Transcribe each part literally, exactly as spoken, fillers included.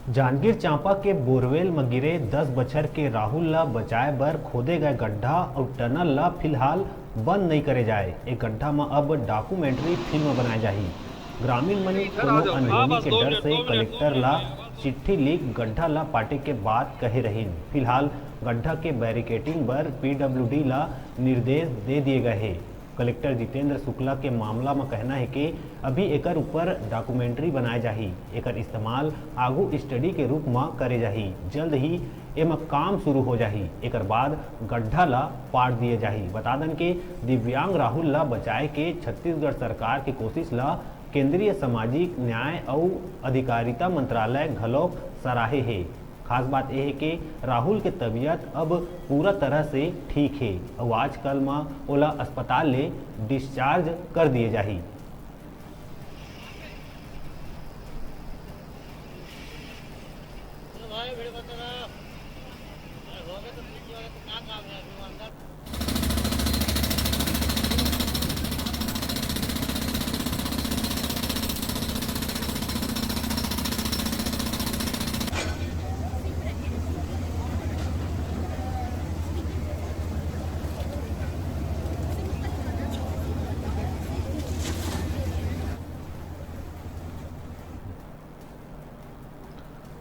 जांजगीर चांपा के बोरवेल म गिरे दस बछर के राहुल ल बचाए बर खोदे गए गड्ढा अउ टनल ल फिलहाल बंद नइ करे जाए। ए गड्ढा म अब डॉक्यूमेंट्री फिल्म बनाए जाही। ग्रामीण मन कोनो अनहोनी के डर से कलेक्टर ल चिट्ठी लिख गड्ढा ल पाटे के बात कहे रहिन। फिलहाल गड्ढा के बैरिकेडिंग बर पीडब्ल्यूडी ल निर्देश दे दिए गए हे। कलेक्टर जितेंद्र शुक्ला के मामला म कहना हे कि अभी एकर ऊपर डॉक्यूमेंट्री बनाए जाही। एकर इस्तेमाल आगू स्टडी के रूप म करे जाही। जल्द ही एमा काम शुरू हो जाही। एकर बाद गड्ढा ला पाट दिए जाही। बता दन के दिव्यांग राहुल ला बचाए के छत्तीसगढ़ सरकार के कोशिश ला केंद्रीय सामाजिक न्याय अउ अधिकारिता मंत्रालय घलोक सराहे हे। खास बात यह हे कि राहुल के तबीयत अब पूरा तरह से ठीक हे अउ आजकल म ओला अस्पताल ले डिस्चार्ज कर दिए जाही।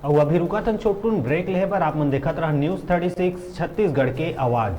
अउ अभी रुकत हन छोटकुन ब्रेक लेहे बर। आप मन देखत रहा न्यूज़ थर्टी सिक्स छत्तीसगढ़ के आवाज़।